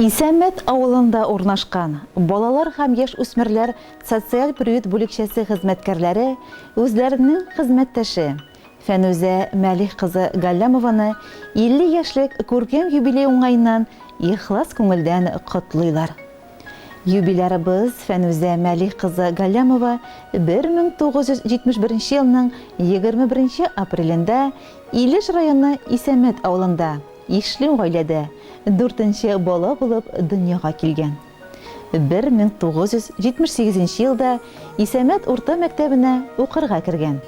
Исәнмәт авылында урнашкан балалар һәм яшүсмерләр социаль приют бүлекчәсе хезмәткәрләре үзләренең хезмәттәше Фәнүзә Мәлих кызы Галләмованы 50 яшьлек күркәм юбилей уңаеннан ихлас күңелдән котлыйлар. Юбилярыбыз Фәнүзә Мәлих кызы Галләмова 1971 елның 21 апрелендә Илеш районы Исәмәт авылында ишле гаиләдә дүртенче бала булып дөньяга килгән. 1978 елда Исәмәт урта мәктәбенә укырга кергән.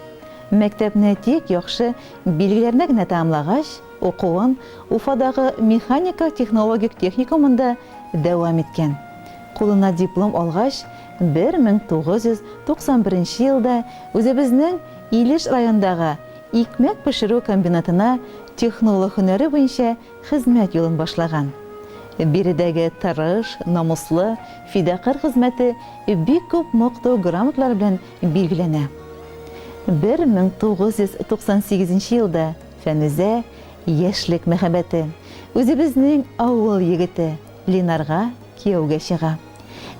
Мәктәпне тик яхшы билгеләренә генә тәмамлагач, укуын Уфадагы механика-технологик техникумында дәвам иткән. Кулына диплом алгач, 1991 елда үзебезнең Илеш районындагы Икмәк пешерү комбинатына технолог һөнәре буенча хезмәт юлын башлаган. Биредәге тырыш, намуслы, фидакарь хезмәте бик күп мактау грамоталары белән билгеләнә. 1998 елда Фәнүзә яшьлек мәхәббәте, үзебезнең авыл егете Ленарга кияүгә чыга.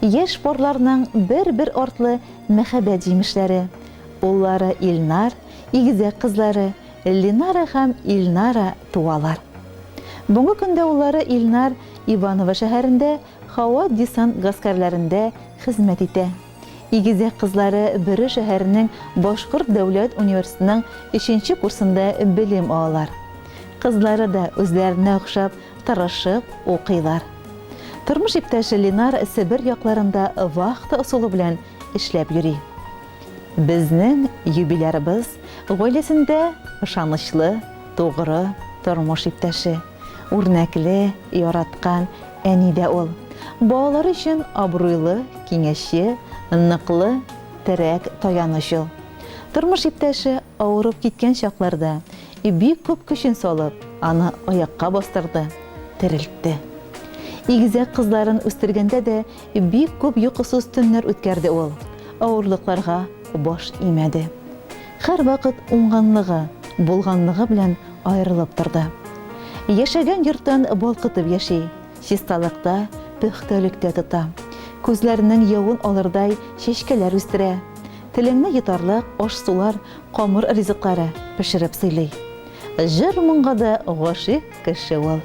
Яшь парларның бер-бер артлы мәхәббәт җимешләре, уллары Илнар, игезәк кызлары Ленара һәм Илнара туалар. Бүгенге көндә уллары Илнар Иваново шәһәрендә һава-десант гаскәрләрендә хезмәт итә. Игезәк кызлары Бөре шәһәренең Башкорт дәүләт университетының өченче курсында белем алалар. Кызлары да үзләренә охшап тырышып укыйлар. Тормыш иптәше Ленар Себер якларында вахта ысулы белән эшләп йөри. Безнең юбилярыбыз гаиләсендә ышанычлы, тугры тормыш иптәше, үрнәкле, яраткан әни дә ул. Балалары өчен абруйлы киңәшче, ныклы терәк, таяныч ул. Тормыш иптәше авырып киткән чакларда бик күп көчен салып, аны аякка бастырды, терелтте. Игезәк кызларын үстергәндә дә бик күп йокысыз төннәр үткәрде ул, авырлыкларга баш имәде. Һәрвакыт уңганлыгы, булганлыгы белән аерылып торды. Яшәгән йортын балкытып яши, чисталыкта, пөхтәлектә тота. Күзләренең явын алырдай чәчкәләр үстерә. Телеңне йотарлык аш-сулар, камыр ризыклары пешереп сыйлый. Җыр-моңга да гашыйк кеше ул.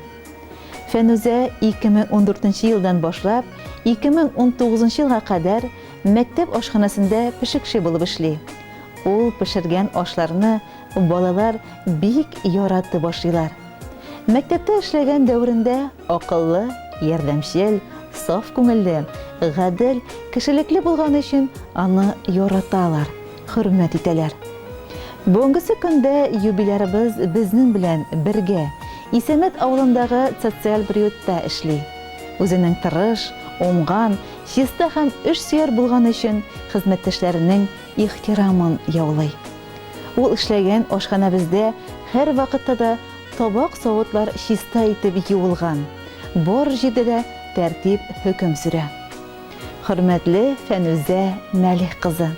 Фәнүзә 2014 елдан башлап 2019 елга кадәр мәктәп ашханәсендә пешекче булып эшли. Ул пешергән ашларны балалар бик яратып ашыйлар. Мәктәптә эшләгән дәверендә акыллы, ярдәмчел, саф күңелле, гадел, кешелекле булганы өчен аны яраталар, хөрмәт итәләр. Бүгенгесе көндә юбилярыбыз безнең белән бергә Исәмәт авылындагы социаль приютта эшли. Үзенең тырыш, уңган, чиста һәм эшсөяр булганы өчен хезмәттәшләренең ихтирамын яулый. Ул эшләгән ашханәбездә һәрвакытта да табак-савытлар чиста итеп юылган, бар җирдә дә тәртип хөкем сөрә. Хөрмәтле Фәнүзә Мәлих кызы,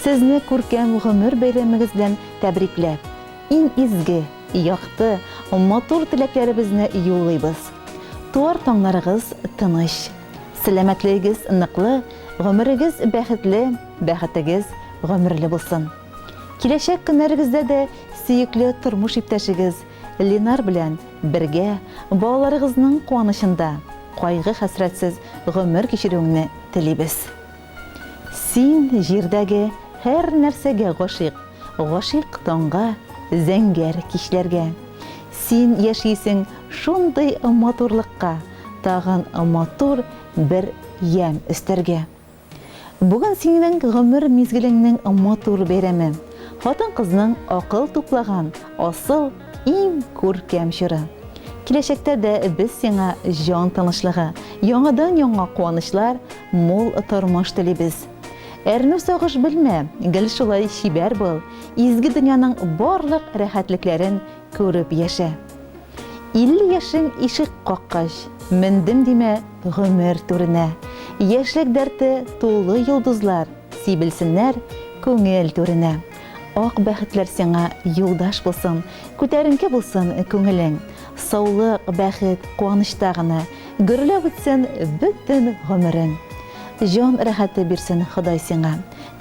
сезне күркәм гомер бәйрәмегез белән тәбрикләп, иң изге, якты, матур теләкләребезне юллыйбыз. Туар таңнарыгыз тыныч, сәламәтлегегез ныклы, гомерегез бәхетле, бәхетегез гомерле булсын. Киләчәк көннәрегездә дә сөекле тормыш иптәшегез Ленар белән бергә балаларыгызның куанычында кайгы-хәсрәтсез гомер кичерүеңне телибез. Син җирдәге һәр нәрсәгә гашыйк, гашыйк таңга, зәңгәр кичләргә. Син яшисең шундый матурлыкка, тагын матур бер ямь өстәргә. Бүген синең гомер мизгелеңнең матур бәйрәме. Хатын-кызның акыл туплаган асыл, иң күркәм чоры. Киләчәктә дә без сиңа җан тынычлыгы, яңадан-яңа куанычлар, мул тормыш телибез. Әрнү-сагыш белмә, гел шулай чибәр бул, изге дөньяның барлык рәхәтлекләрен күреп яшә. 50 яшең ишек каккач, мендем димә гомер түренә. Яшьлек дәрте тулы йолдызлар сибелсеннәр күңел түренә. Ак бәхетләр сиңа юлдаш булсын, күтәренке булсын күңелең. Саулык, бәхет, куанычта гына гөрләп үтсен бөтен гомерең. Җан рәхәте бирсен Ходай сиңа,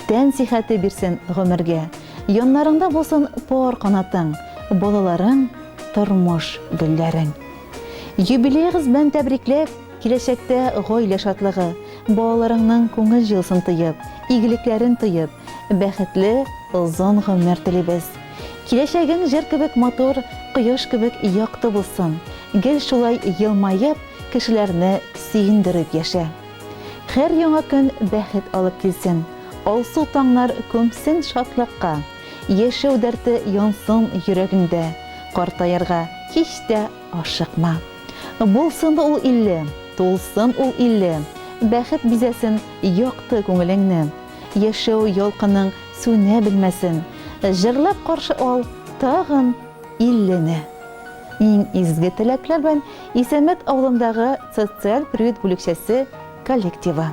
тән сихәте бирсен гомергә. Яннарыңда булсын пар канатың, балаларың, тормыш гөлләрең. Юбилеегыз белән тәбрикләп, киләчәктә гаилә шатлыгы, балаларыңның күңел җылысын тоеп, игелекләрен тоеп, бәхетле озын гомер телибез. Киләчәгең җыр кебек матур, кояш кебек якты булсын. Гел шулай елмаеп, кешеләрне сөендереп яшә. Һәр яңа көн бәхет алып килсен, алсу таңнар күмсен шатлыкка, яшәү дәрте янсын йөрәгеңдә, картаерга һич тә ашыкма. Булсын ул 50, тулсын ул 50, бәхет бизәсен якты күңелеңне, яшәү ялкының сүнә белмәсен, җырлап каршы ал тагын иллене. Иң изге теләкләр белән Исәнбәт авылындагы социаль приют бүлекчәсе коллективы.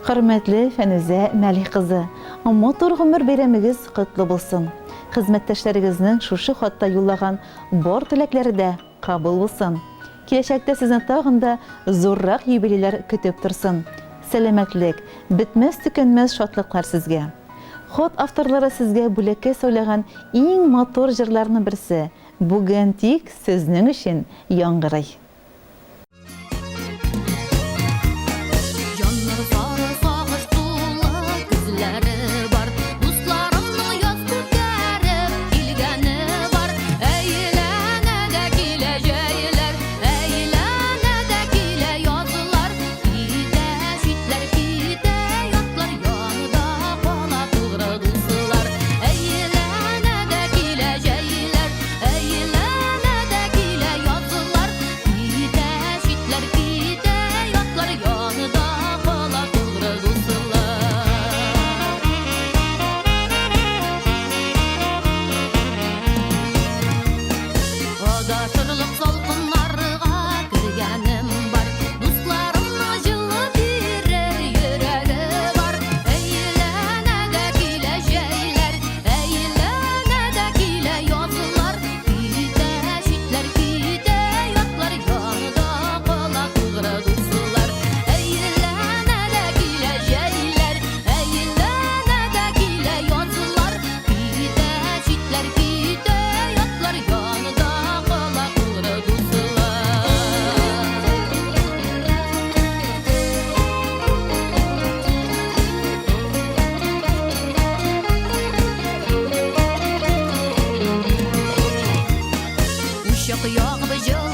Хөрмәтле Фәнүзә Мәлих кызы, матур гомер бәйрәмегез котлы булсын! Хезмәттәшләрегезнең шушы хатта юллаган бар теләкләре дә кабул булсын! Киләчәктә сезне тагын да зуррак юбилейлар көтеп торсын! Сәламәтлек, бетмәс-төкәнмәс шатлыклар сезгә! Хат авторлары сезгә бүләккә сайлаган иң матур җырларның берсе, бүген тик сезнең өчен яңгырый. Җаннар сары сагыш тулы күзләре бар, Дусларымның яз күтәреп килгәне бар. Әйләнә дә килә җәйләр, Әйләнә дә килә язлар. Китә читләр, китә ятлар, Янда кала тугры дуслар. Әйләнә дә килә җәйләр, Әйләнә дә килә язлар. Китә читләр, китә ятлар, Янда кала тугры дуслар. Адашырлык салкыннарга кергәнем бар, Дусларымның җылы бирер йөрәге бар. Әйләнә дә килә җәйләр, Әйләнә дә килә язлар. Китә читләр, китә ятлар, Янда кала тугры дуслар. Әйләнә дә килә җәйләр, Әйләнә дә килә язлар. Китә читләр, китә ятлар, Янда кала тугры дуслар. Учак ягып җылы